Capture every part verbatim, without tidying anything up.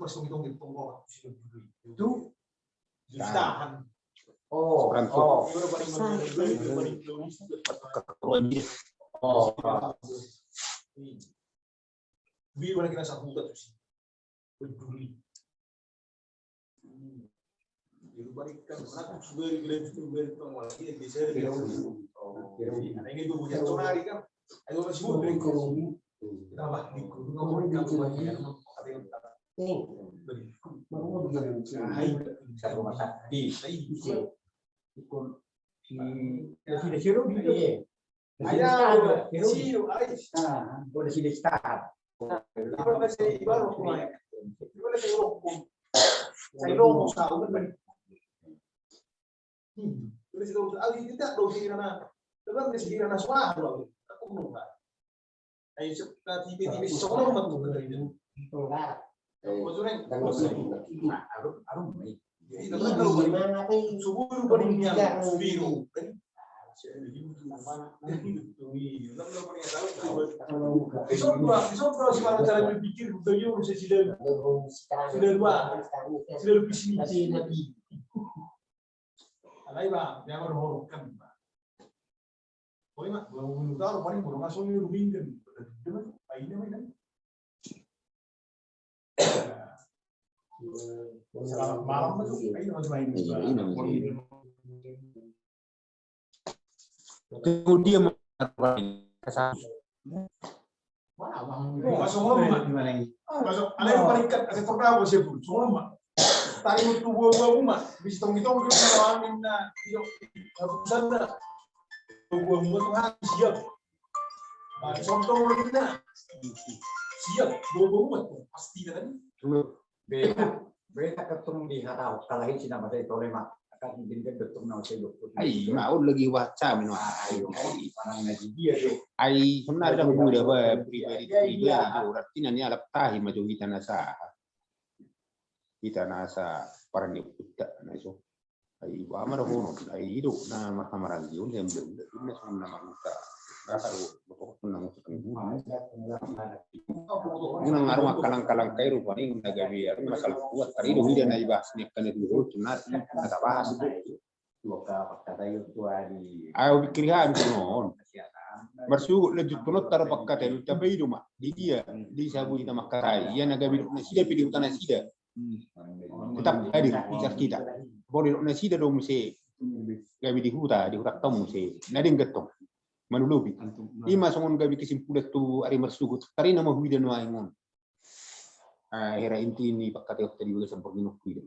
Lupa songon i tong, tong. Tu? Ditahan. Oh, oh. Oh. Biro na kena sahuta tu si. Peduli. Hmm. Di rumah ikan, mana aku sudah di bilang sudah di bilang lagi yang geser. Oh. Jadi, ada yang itu punya tonari kan. Ayo masih mau ekonomi. Tambah di gunung, kamu ikan rumah dia. Ada yang tak. Oh. Beri. Mau bilang. Hai. Satu rumah sakit. Hai. Ikut. Ikut. Si, ya, si Desi Rudi, iya. Ayo, siro, ai. Ah, boleh sih, Desta. Ibarat saya ibarat rumah. Ibarat saya rokok. Saya rokok, tahu kan? Hmm. Boleh sih, tahu. Ah, tidak, tahu sih, karena, karena sih, karena suara, loh. Aku belum, Pak. Ai, se-, na tipe-tipe songon on ma tu. Arum, arum, ma i. Jadi, tetap kalau balik. Subur, balik nian, biru. Isopra, isopra, si mana cara berpikir, bukan dia, urusan sida. Sida dua. Sida lebih sini. Alai, Bang, dia baru horok kan, Bang. Pokoknya, Bang, Bang, tahu, paling baru masuk ni ruminggan. Dia mah, akhirnya, Bang, kan? Selamat malam, Bang. Akhirnya, Bang, main. Iya, iya, iya. Kemudian, Masuk rumah. Masuk, alai panikat, asa pernah aku sebut. Masuk rumah. Tadi waktu buah-buah rumah, bisa tonggi-tonggi rumah, minta, iyo, aku sana. Buah-buah rumah tuh, ah, siap. Nah, contoh rumah minta. Siap, buah-buah rumah tuh, pasti kan. Beta, beta ketemu di hata, kalau hiji nama saya tole ma. Akan dinding betul nama saya dokter. Ai, ma, on lagi baca, mino. Ai, ai, manang na di dia, do. Ai, sebenarnya dah muda, ba, pribadi, pribadi, do. Berarti nani alap tahi, ma, jo, hita nasa. Hita nasa, paran ni kuta, na iso. Ai, ba, ma, dohonon. Ai, do, na, ma, hamaran, di, on, dia, dia, dia, na, sama, nama, kuta. Rasa, do. Unang aru mangkalang-kalang kai rupani na gabe aru masalah kuat tari do hida na ibahas ni angka na dua tu na na tabahas. Au pikir hami songon on. Marsugut lanjut tu nonta do pangkataion, tapi i do ma di dia di sabu hita mangkatai ia na gabe dok nasida pe di huta nasida. Tetap hadir di tingki hita. Boi didok nasida do muse gabe di huta, di huta tong muse. Na denggan tong. Manulupi. I ma songon gabe kesimpulan tu ari marsugut. Tarina ma huida nuaeng on. Ah, hera inti ni pangkataion tadi udah sampai minum huida.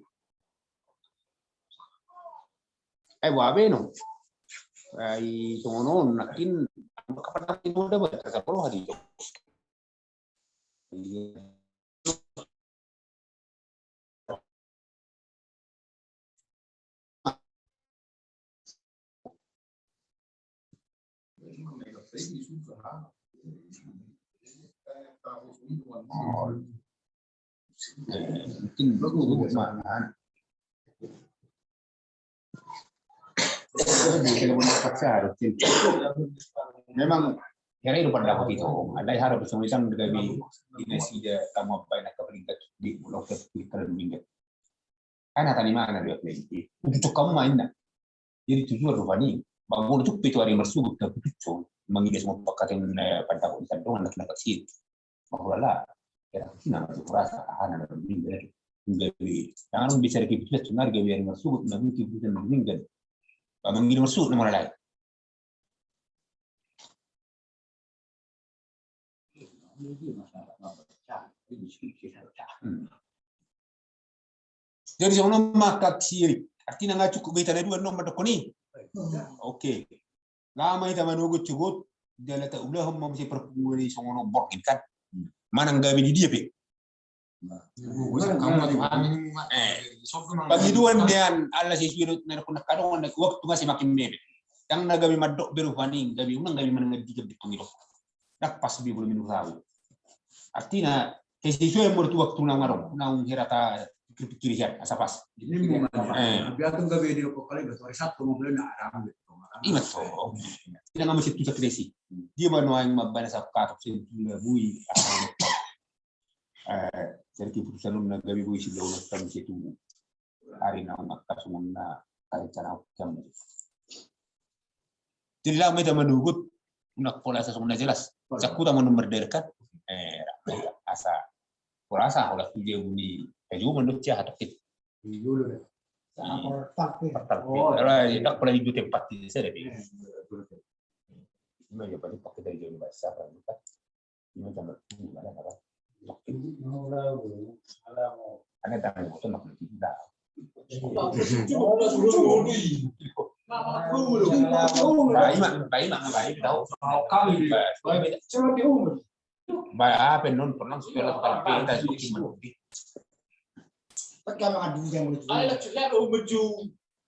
Eh, boha be no. Ai songon on, nakin, kapan nanti mau dapat rasa polo hari. Mungkin bagus, bagus, Mak. Memang, ya, itu pada dapat itu. Ada yang harus bisa misal gabe di nasida kamu apa yang akan meningkat di pulau ke kita meningkat. Kan hata ni mana dia lagi? Untuk kamu main nak. Jadi tujuan rupani, banggo tu pe tu ari marsugut na putuson, mangida semua pangkataion, eh, pandapot di sandongan na kena pasit. Mahulala, ya, na tu rasa, ah, na, na, na, na, na, na, jangan bisa ada keputusan, cuma ada gabe ari marsugut, na mungkin keputusan na meninggal. Ba mangida marsugut na malalai. Hmm. Jadi songon on ma, Kak Sirik. Artina nga cukup be hita na dua on mandokkon i. Oke. Lama hita manogot cukup, jala taulahon ma muse parpunguan i songon on borngin kan. Manang gabe di dia pe. Pangidoan nian, ala sesuai do na nangkadongan na waktu masih makin mepet. Ndang na gabe mandok be rupani, gabe unang gabe manang di gabe tong i do. Ndang pas be bulu minum tahu. Artina, sesuai molo tu waktu na ngadong, naung hera ta pikir-pikir sian, asa pas. Ini mau nanya. Eh. Biar tu gabe di rokok kali, betul hari Sabtu mau beli, nggak ada ambil. Ima to. Tidak nggak mesti tu sakresi. Dia mau nuaeng mabana sab katok sentula bui. Eh, jadi keputusan na gabe bui sila unang kami setu. Ari na unang kasumuna, ari tanah jam. Jadi lama hita manogot. Unang pola asa songon na jelas. Sakuta ma nomor derkan. Eh, asa pola asa holan tu dia buni. Kayu mandok cia hatokit. Portal. Portal. Ora, dak pola di tempat di sana deh. Ima ya paling pakai dari jauh bahasa kan. Ima tambah. Ada tangan motor nak kita. Baik mak, baik mak, baik tahu. Kami. Baik apa non pernah sekolah kalau kita itu cuma di. Pakai mangadu jam itu. Ala cila lo maju.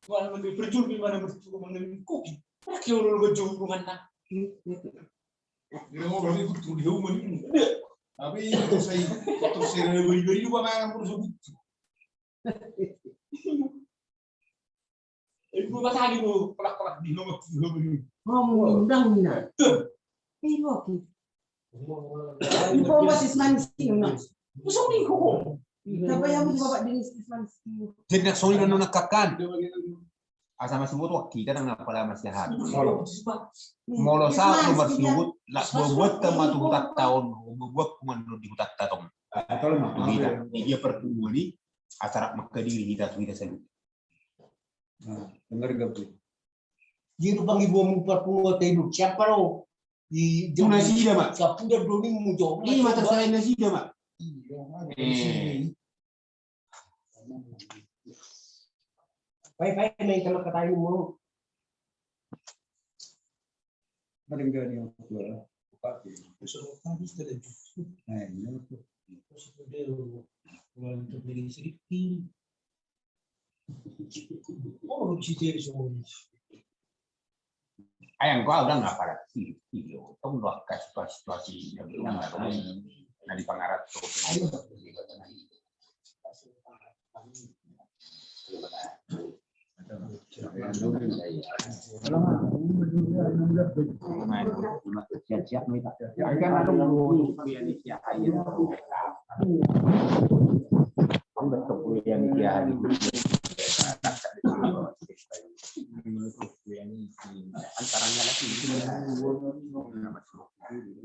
Mana mandi perjul di mana berjul mana kopi. Pakai lo maju ruangan nak. Dia mau beli butuh dia mau ini. Tapi itu saya kotor saya dari beri-beri juga main pun sebut. Ibu Mas Ali bu, pelak-pelak di nomor, di nomor ini. Ngomong undang undang. Tuh. Eh, lu oke. Informasi semansi, nah. Usah di hukum. Siapa yang mau bapak di semansi? Jadi nak soli dan nona kakan. Asa masih buat wakil, kita nang apa lah masih hat. Molo sa lu masih buat, lah buat buat sama tuh tak tahun, buat kuman di hutan tatong. Dia pertemuan ini acara mengkadiri kita tuh kita sendiri. Nah, benar gak tuh? Dia tuh panggil gua mau pertemuan tadi lu siapa lo? Di Juna sida mak. Sapu dan doni mau jawab. Ini mata selain nasida mak. Iya. Baik baik main sama kata ini mau. Paling gak ada yang tua. Pakai. Besok pagi kita ada. Nah, ini apa? Terus itu dia mau untuk beli sedikit. Oh, si Jerry semua. Ayang kau udah ngapa lagi video? Tong doa kasih situasi yang bilang lah, nah di pangarat tuh.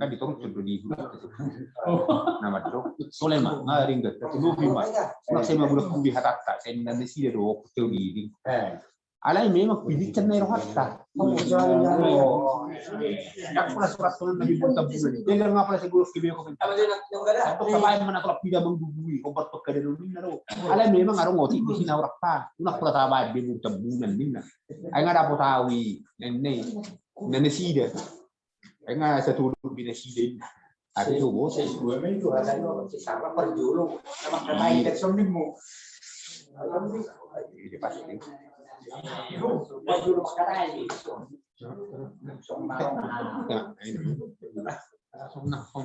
Kan di torus tu di nama tu soleh mak ngaring gata tu lobi mak. Mak saya mah budak kubi hatatta saya nang nasida do aku teu diri. Alai memang pilihan na rohatta. Yang pernah surat tulen lagi pun tabulan. Dia nggak pernah segulus ke beko. Atau kabayan mana kalau tidak menggugui obat pekerja dulu naro. Alai memang arung otik di sini orang pa. Unak pernah tabayan dia pun tabulan nina. Ai nga dapot au i nenne. Nenne sida. Ai nga satu bina sida ini. Tapi tu bos. Dua minggu ada lo sama perjolo. Sama kata itu sombongmu. Iya pasti. Perjolo kata itu. Sombong. Ya, ini. Sombong.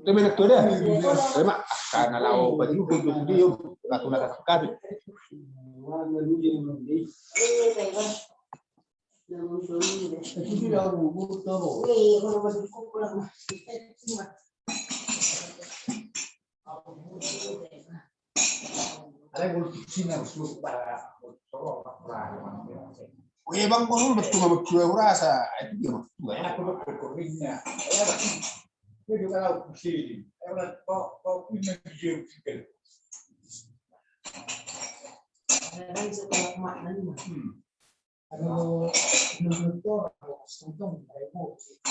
Tapi enak tu dah. Tapi mak karena lau baju gue gue dia katu nak kasih. Oke bang, gua dulu betul betul ya urasa itu dia betul ya. Aku betul kurninya. Ya bang. Dia juga tahu sih. Ya bang, kok kok punya dia juga. Ada kan setelah maknanya. Hmm. Kalau menurut orang, sentong dari bos.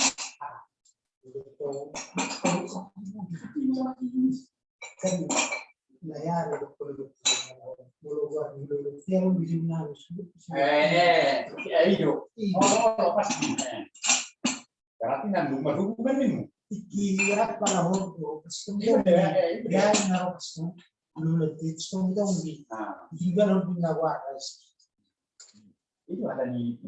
Kan layar. Eh, eh, iya, iyo. Berarti nandung marhubungan dengan pikiran para hodo, pasti ya, ya, ya, ya, pasti. Lu lebih sentong di. Nah. Juga lebih nawaras. Itu ada di itu.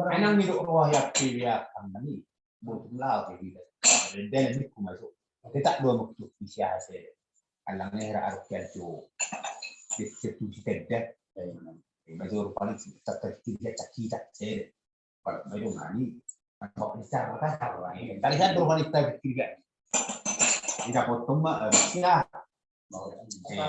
Enang ni do roha ya pilia kami buat lao ke kita. Dan itu masuk. Kita dua waktu bisa hasil. Alang era arus kerja. Itu sitenda. Baru paling cakap kiri, cakap kita, saya. Baru nani, apa bicara, apa, apa, eh, tadi kan tuh wanita kiri kan. Tidak potong mah, eh, ya. Eh.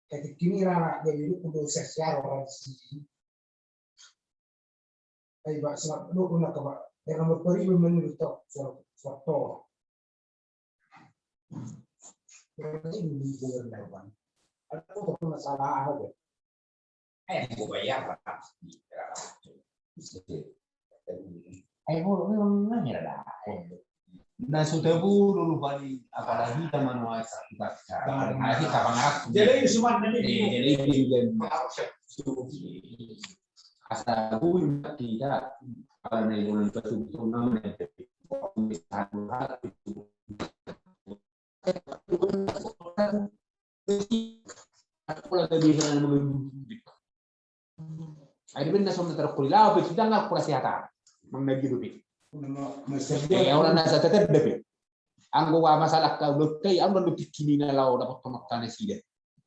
Ketika ini anak dia itu kudu sesiar orang sini. Ai ba sebab lu guna ke ba era merperi menurut tok suatu. Berarti ini gubernur kan. Ada kok masalah apa? Eh, gua bayar lah. Eh, gua memang nanya dah. Na so tabo do rupani, apalagi ta manuai satu kata. Apalagi ta pangarak. Jadi ini cuma nanti. Eh, jadi ini dan asa bui mati ta. Kalau na ibu nanti tu tu nama nanti. Ai de bena songon na tarokko di laho pe sudah nggak kurang sehat. Mang na gitu pe. Eh, orang nasa tetep de pe. Anggo wa masalah kau dope, anggo dope kini na laho dapat tomak tanah sida.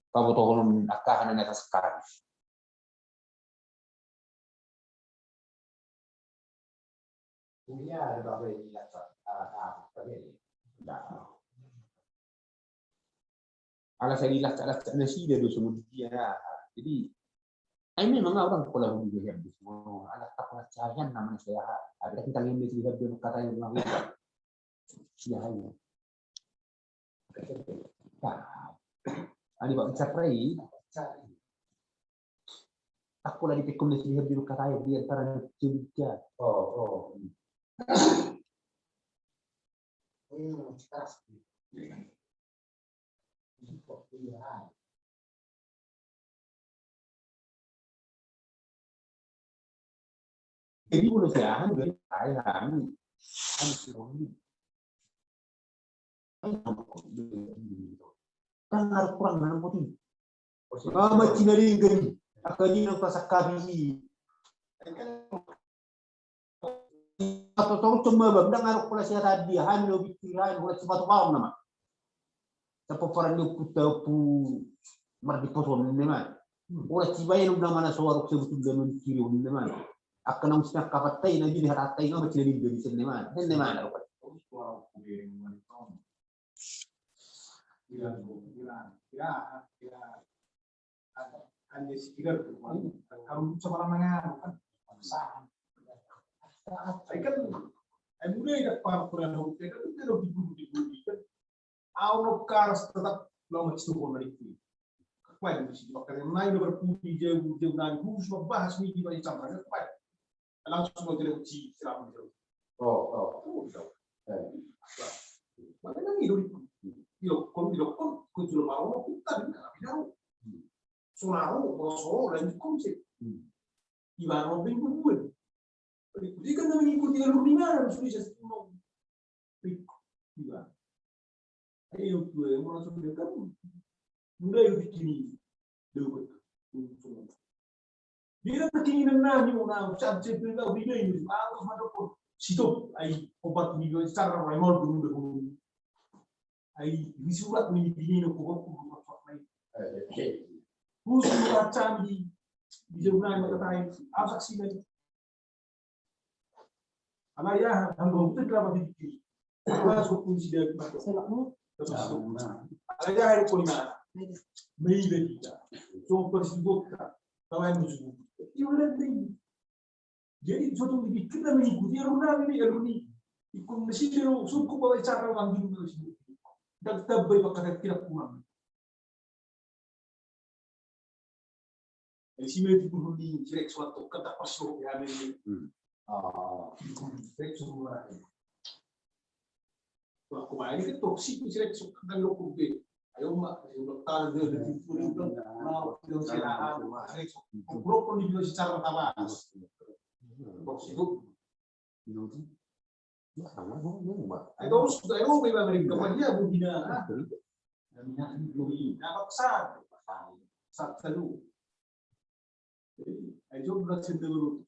Pabotohon angka hana na tasekali. Ala sai dilacak-lacak nasida do songon dia. Jadi ai memang au dang pola hudi do hian do songon ala tak pola cahian nama na saya. Ada kita ngene sida do kata yang mau. Sia hayu. Ani ba caprai. Aku lagi tekum di sini di kata ya di antara tiga. Oh, oh. Jadi molo siahan jadi ai hami hami sironi. Kan harus kurang mana poti. Sama cina dingin. Akan ini pasang kami. Apa tong cuma bang dang harus pula siahan dia hami lo bikin lain udah cepat paham nama. Tapoparan ni ompunta Ompu Mardiposon ninna ma. Ora cibaen on nama na so arok sebetulna manciri on ninna ma. Akka naung sinangkapan tai na jadi hata tai nga mancina ninna bisa ninna ma. Ninna ma na rokan. Hanya sekedar kamu sama mangan kan. Ai kan ai muda idak paham kurang hau kan tidak diguru diguru kan. Au no karas tetap lo macitu ko na itu. Kuai di sini makanya nai udah berpudi jauh jauh nai khusus membahas midi bagi camar kuai. Langsung mau jadi uji selama jauh. Oh, oh. Makanya nang ido di ido kon ido kon kunjul mau no kutan na bidau. Sonaro boso lanjut konsep. Ibarat mau bing bubuan. Jadi kan nang ikut tinggal lu di mana sudah saya sepuluh. Ibarat Ayo, gue mau langsung dia kan. Mulai bikin ini. Dia kan keinginan nani mau nau sampai bilang ini harus ada pun. Situ ai obat ini cara remol dulu dulu. Ai ini surat ini ini no kok kok kok lain. Khusus surat candi di jauh nai mata tai. Apa sih nai? Ala ya, hanggo hutu drama di diki. Ala so pun si dari mata. Ala ya, hari pun na. Mei dari kita. So pun si bokta. Tawa yang musuh. Iya benar nih. Jadi suatu dipikir dan mengikuti alun ini alun ini. Ikut mesti dia suku bawa cara orang di rumah sini. Dan kita baik bakal tidak kurang. Jadi si meti pun di jelek suatu kata pas lo ya ini. Jelek semua. Wah, kemarin kan toksik jelek suka kan lo kumpul. Ayo mak, kalau dia ada tipu dia udah mau dia usia dah. Jelek suka. Bro pun di bilang secara tabas. Toksik itu. Itu harus sudah lo memang mereka dia budina. Nah, paksa. Sabtu. Jadi, ayo coba berhasil dulu.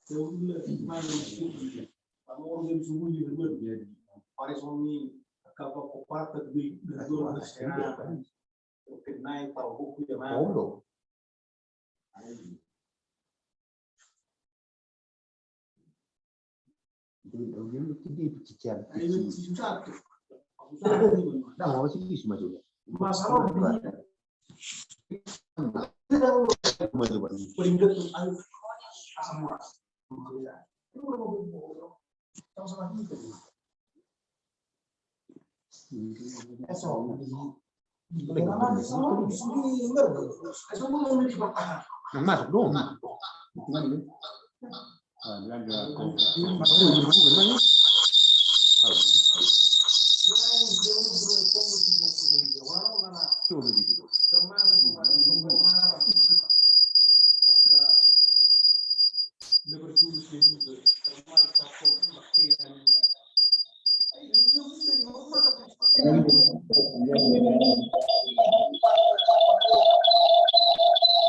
Saya udah main di sini. Kamu orang yang sungguh di rumah jadi. Paris Romi, apa apa apa di di luar sekarang. Oke, naik taruh buku ya, Mas. Oh, Masuk dong.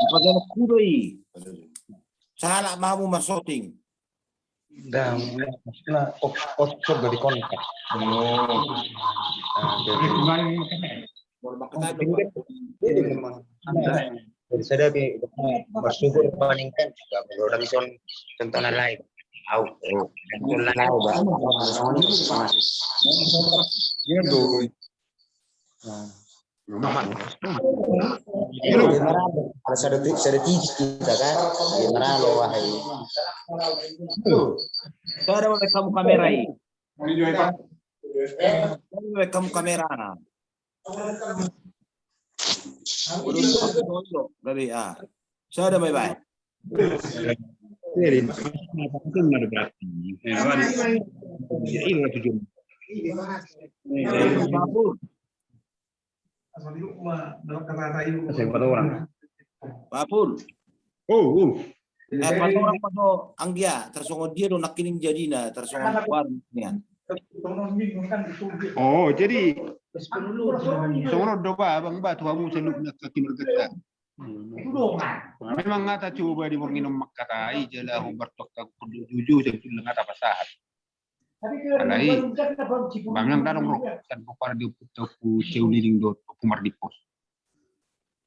Pajalan kudo i. Salah mamu marsoting. Dah, maksudnya off off coba di kontak. Oh. Nah, jadi Jadi sada di bersyukur paning kan juga molo dang ison contohna lain. Au. Contohna lain. Iya dong. Nah. Memang. Ada sada ti- sada tipis kita kan. Iya meralo wahai. Sada wahai kamu kamera i. Sada wahai kamu kamera na. Gabe ah. Sada mai bae. Papul. Papul. Oh, oh. Eh, patorang ma do anggia, tarsongon dia do nangkining jadina, tarsongon kuar nian. Oh, jadi songon on do ba, abang ba, tu hamu saluhutna keluargata. Memang nga tacoba di borngin on mangkatai, jala hombar tu angka jujur, jujur, jala nga tapasahat. Alai, ba memang dang ro, kan pomparan di Ompu, Ompu Siaulilin dohot Ompu Mardimpos.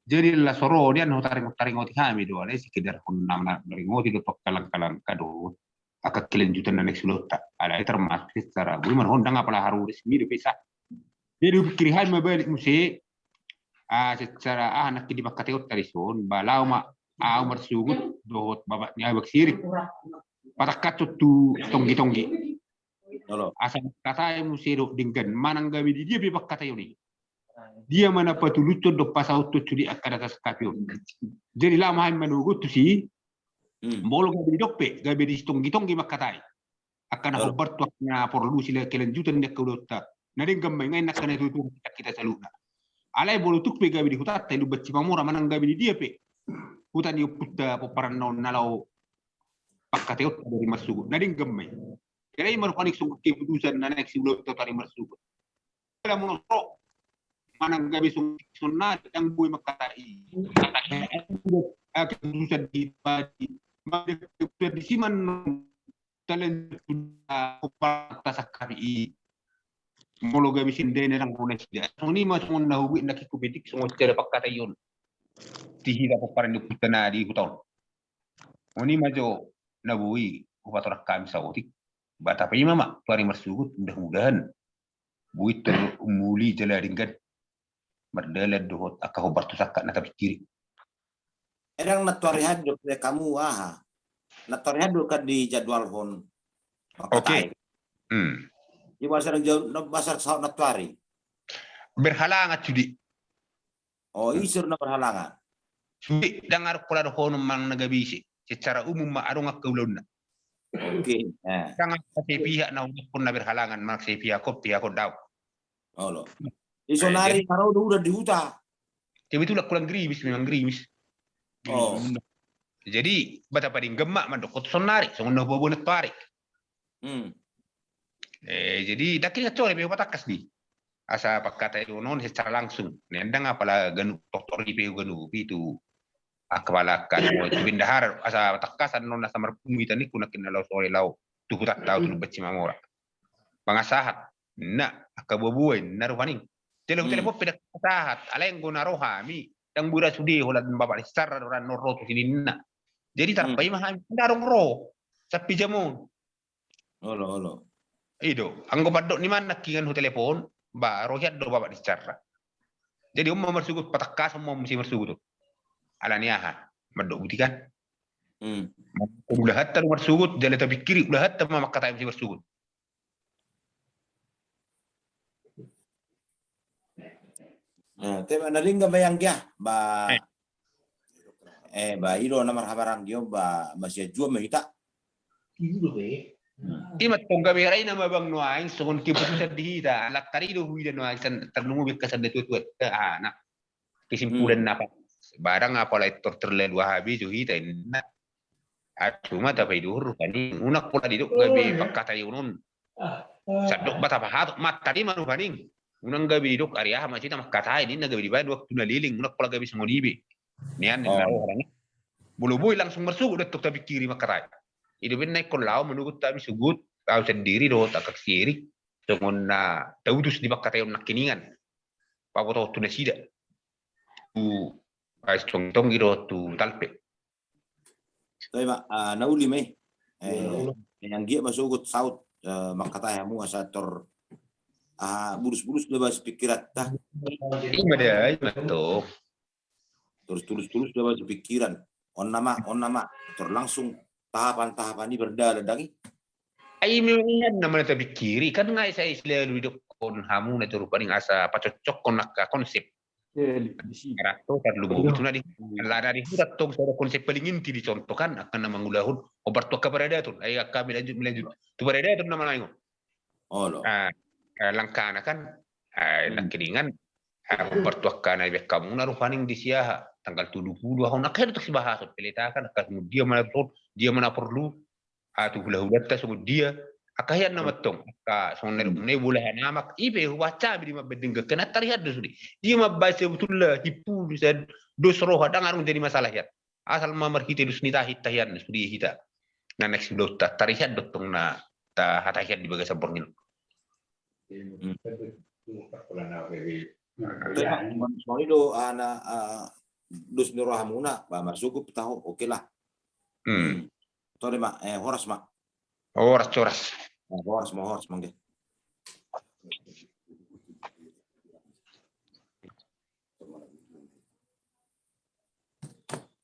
Jadi las ro nian ho taringot-taringoti hami do, alai sekedar hon nama taringoti do tu angka langka-langka dohot angka kelanjutan na naeng siulaonta. Alai termasuk secara boi marhondang apala haru resmi dope sa. Jadi hupikiri hami ma balik muse, ah, secara aha nangkin di pangkataionta dison, ba laho ma au marsogot dohot bapak ni abang Sirik. Patangkashon tu tonggi-tonggi. Asa mangkatai muse dohot denggan manang gabe di dia pe pangkataion i. Dia ma na patulushon dohot pasahathon sude angka na tasangkapi on. Jadi laho ma hami manogot tusi, molo gabe didok pe gabe di sitonggi-tonggi mangkatai. Angka na hombar tu angka na porlu sila kelanjutan ni angka ulaonta. Na denggan ma i, nga i angka na tutu kita saluhutna. Alai molo tung pe gabe di hutanta i Lumban Sipamora manang gabe di dia pe huta ni ompunta pomparanna on na laho pangkataionta ari marsogot, na denggan ma i. Alai marhua ni songon keputusan na naeng siulaonta tu ari marsogot. Ala molo ro manang gabe songon na dang boi mangkatai. Keputusan di padi, keputusan di siman talan tasangkapi i. Molo gabe sendena dang ro nasida. Songon i ma songon na hubuat na kikupitik songon sada pangkataion. Di hita pomparan ni ompunta na di huta on. Songon i ma jo na boi hupatorang hami saotik. Ba tapaima ma tu ari marsogot, mudah-mudahan boi tarmuli jala denggan mardalan dohot angka hombar tu sangkap na tapikiri. Edang nantoari hami dope hamu aha? Nantoari hami do kan dijadwalhon. Oke. Hmm. Di masa na jauh, na masa saut nantoari. Berhalangan sude. Oh, ise do na berhalangan? Sude, dang adong pola dohonon manang na gabe ise. Secara umum ma adong angka ulaonna. Oke. Dang angka sai pihak na hudokkon na berhalangan, manang sai pihak on, pihak on daong. Olo. Isonari karo do udan di huta. Kebetulan kurang gerimis, memang gerimis. Oh. Jadi ba tapadenggan ma mandokkon tu sonari songon na huboaboa nantoari. Hmm. Eh, jadi dang kini sore pe hupatangkas di. asa pangkataion on secara langsung. Nah, ndang apala ganup tortor i pe ganup i tu angka pala angka tu bendahara, asa tangkasan non asa marpungu hita ningku nangkin na laho sore laho tu hutanta au tu Lumban Simamora. Pangasahat na angka buabua i na rupani. Tele-, hmm, telepon pe ndang sahat, alai anggo na ro hami, ndang boi ra sude holan Bapak Nisarra do ra non ro tusi ninna. Jadi, hmm, tarpaima hami, ndang adong ro sampe jam on. Olo, olo. I do, anggo pandok ni manang nangkin hutelepon, ba ro hian do Bapak Nisarra. Jadi on ma marsugut, patangkason ma on muse marsugut on. Alani aha? Mandok butikan. Hmm. Ulahanta do marsugut, jala tapingkiri ulahanta ma mangkatai muse marsugut. Nah, te na denggan ma i anggia, ba. Eh. Eh, ba, i do na marhabaranggi on, ba, masianjuan ma hita. Hmm. I ma tong gabe ra i nama bang nuaeng, songon keputusan di hita, lantaran i do huida nuaeng, san, tarlumobi angka sanda tua-tua, ah, na. Kesimpulan, hmm, na apa? Barang apala tor terlalu aha be jo hita inna. Asu ma tapai duhur paning, unang pola didok gabe pangkataion on. Sandok ba tapahatok mata di manu paning. Unang gabe didok ari aha ma hita mangkatai ninna gabe dibaen waktu na leleng, unang pola gabe songon i be. Nian ninna, oh, roha na. Molo boi langsung marsugut do tong tapingkiri mangkatai. I do umbahen na ingkon laho manogot hami sugut, au sandiri dohot angka si Erik. Songon na tautus di pangkataion nangkiningan. Pabotohon tu nasida. Tu, ah, tonggi-tonggi dohot tu talpe. Toe ma, ah, na uli ma i. Eh, olo. Eh, anggiat ma sogot saut, eh, mangkatai hamu asa tor, ah, bulus-bulus do ba sipingkiranta. I ma da, i ma tong. Tor tulus-tulus do ba sipingkiran. On nama, on nama. Tor langsung tahapan-tahapan i berdalan dang i. Ai memang nian nama na tapingkiri, kan nga i sai selalu didokkon hamu na tu rupa ning asa pacocokkon angka konsep. Iya, iya, di sini. Rato tarlumobi tu na di, ala na di huta tong sada konsep paling inti dicontohkan angka na mangulahon, hombar tu angka paradaton, ai angka melanjut, melanjut tu paradaton nama naeng on. Olo. Ah, eh, langkana kan, ah, hmm, nangkiningan, ah, hombar tu angka na dibaen hamu na rupa ning di si aha, tanggal tolu pulu aha on, angka i do tong sibahason, peletakan, angka songon dia ma na porlu, dia ma na porlu, ah, tu hula-hulanta songon dia, angka hian nama tong, angka songon na, hmm, na i bola hanamak, i pe hubaca be di mambaen denggan, kena tarihat do sude. Dia mambaen sebetulna himpu bisa dos roha, ndang adong jadi masalah hian. Asal ma marhite dos ni tahi, tahian sude hita. Na next blotta, tarihat do tong na tahatahian di bagasan borngin. Hmm. Songon i do, ah, na, ah, dos ni rohamuna, ba marsugut taho, oke lah. Hmm. Hmm. Tore ma, eh, horas ma. Horas, horas. Eh, horas ma, horas ma, oke.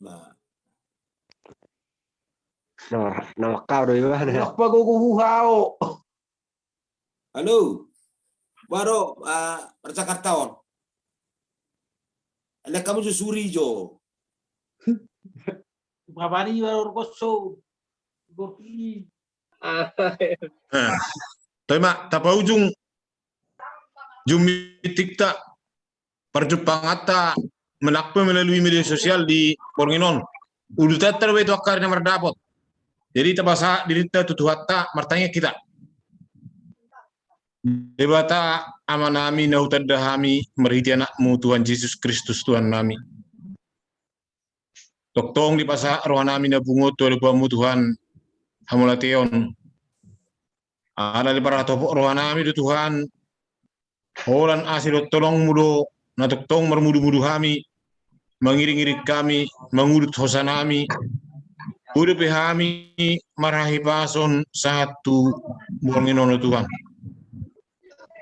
Nah. Nama, nama kau do iba na. Apa kau kau hau? Halo. Baru, ah, per Jakarta on. Lek kamu susuri jo. Babani baru koso. Gorki. Ah. Eh, toi ma, tapaujung jummitikta. Parjumpanganta melakpe melalui media sosial di borngin on. Udutanta do be tu angka ari na mardapot. Jadi tapasahat dirinta tu Tuhanta, martangiang hita. Debata Amanami na hutanda hami marhite Anakmu Tuhan Jesus Kristus Tuhannami. Tongtong dipasahat rohanami na pungu tu adopanMu Tuhan, hamauliateon. Ala diparhatopot rohanami do Tuhan, holan asi dohot holongMu do na tongtong marmudumudu hami, mangiringiring hami, mangudut hosanami, boi dope hami marhahipason sahat tu borngin on Tuhan.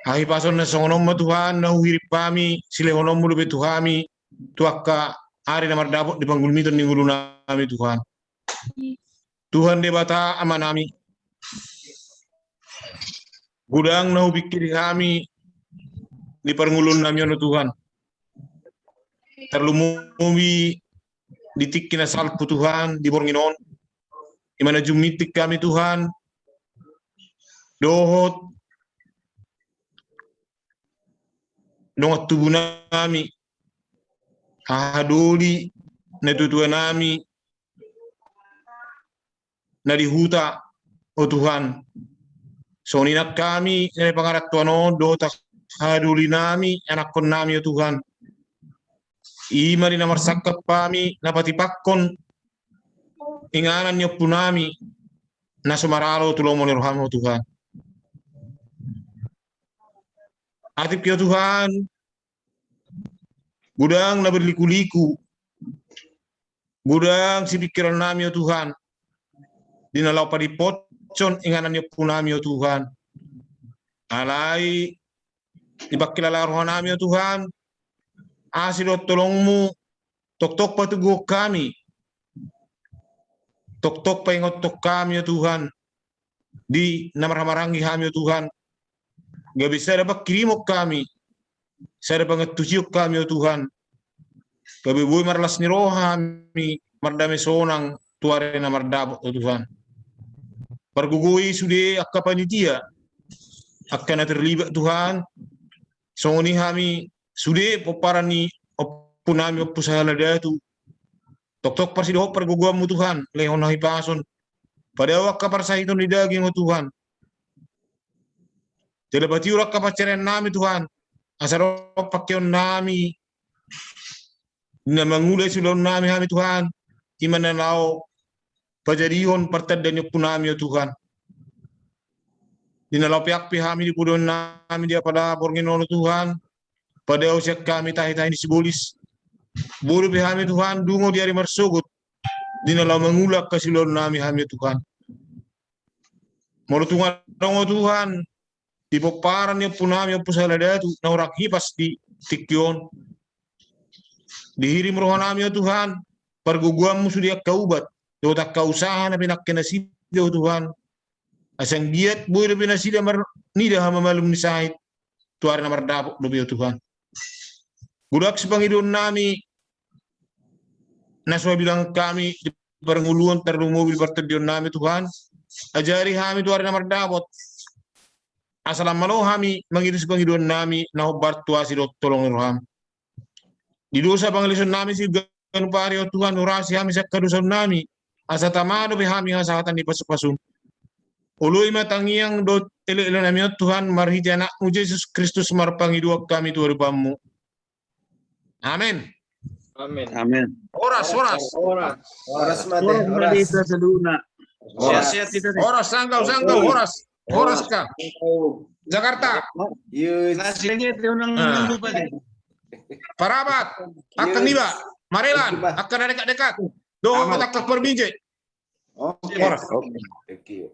Hahipason na songon on ma Tuhan na huhirim hami, silehononMu dope tu hami, tu angka ari na mardapot di panggulmiton ni ngolunami Tuhan. Tuhan Debata Amanami, godang na hupingkiri hami di parngoluonnami on Tuhan. Tarlumobi di tingki na salpu Tuhan di borngin on. Ima na jummitik hami Tuhan. Dohot dongan tubunami, hahadoli natuatuanami na di huta, o Tuhan. Songon i nang hami na di pangarantoan on dohot hahadolinami, anakkonnami, o Tuhan. I ma di na marsangkap hami, na patipakkon inganan ni ompunami, na so maralo tu lomo ni roham, o Tuhan. Atipki, o Tuhan, godang na berliku-liku, godang sipingkirannami, o Tuhan, di na laho padipothon inganan ni ompunami, o Tuhan. Alai dipangkilala rohanami, o Tuhan, asi dohot tolongmu, toktok patoguhon hami, toktok paingothon hami, o Tuhan, di na marhahamaranggi hami, o Tuhan, gabe sada pangkirimon hami, sada pangantusion hami, o Tuhan, gabe boi marlas ni roha hami, mardame sonang tu ari na mardapot, o Tuhan. Pargogoi sude angka panitia, angka na terlibat, Tuhan, songon i hami sude pomparan ni ompunami Ompu Sahala Datu, toktok parsidohot pargogoanmu, Tuhan, lehon hahipason, padao angka parsahiton ni daging, o Tuhan. Jala patiur angka pansariannami, Tuhan, asa ro pangkeonnami na mangula i tu ulaonnami hami, Tuhan, i ma na laho pajadihon partanda ni ompunami, o Tuhan. Di na laho peak pe hami di podoannami di apala borngin on, o Tuhan, padao sian hami tahi-tahi ni sibolis. Boi dope hami, Tuhan, dungo di ari marsogot, di na laho mangula angka siulaonnami hami, o Tuhan. Molo tung adong, o Tuhan, di pomparan ni ompunami Ompu Sahala Datu na hurang hipas di tingki on, dihirim rohanami, o Tuhan, pargogoanmu sude angka ubat dohot angka usaha na pinangke nasida, o Tuhan, asa anggiat boi dope nasida marnida hamamalum ni sahit tu ari na mardapot dope, o Tuhan. Godang sipangidoannami na so habilangan hami di parngoluon, tarlumobi di partondionnami, Tuhan. Ajari hami tu ari na mardapot, asa lam malo hami mangido sipangidoannami na hombar tu asi dohot tolong ni roham. Di dosa pangalaosionnami siganup ari on, Tuhan, urasi hami sian hadosaonnami, asa tama dope hami hasahatan ni pasu-pasu. Oloi ma tangiang dohot elo-elonami on, Tuhan, marhite Anakmu Jesus Kristus marpangidoan hami tu adopanmu. Amen. Amen. Amen. Horas, horas. Horas. Horas ma te, horas. Horas ma di hita saluhutna. Horas. Sehat-sehat hita te. Horas, Sanggau, Sanggau, horas. Horas ka. Jakarta. Yes. Nasi lagi te unang, ah, unang lupa te. Parapat. Angka niba. Marelan. Angka na dekat-dekat. Dohot angka parbinje. Oke. Horas. Oke. Thank you.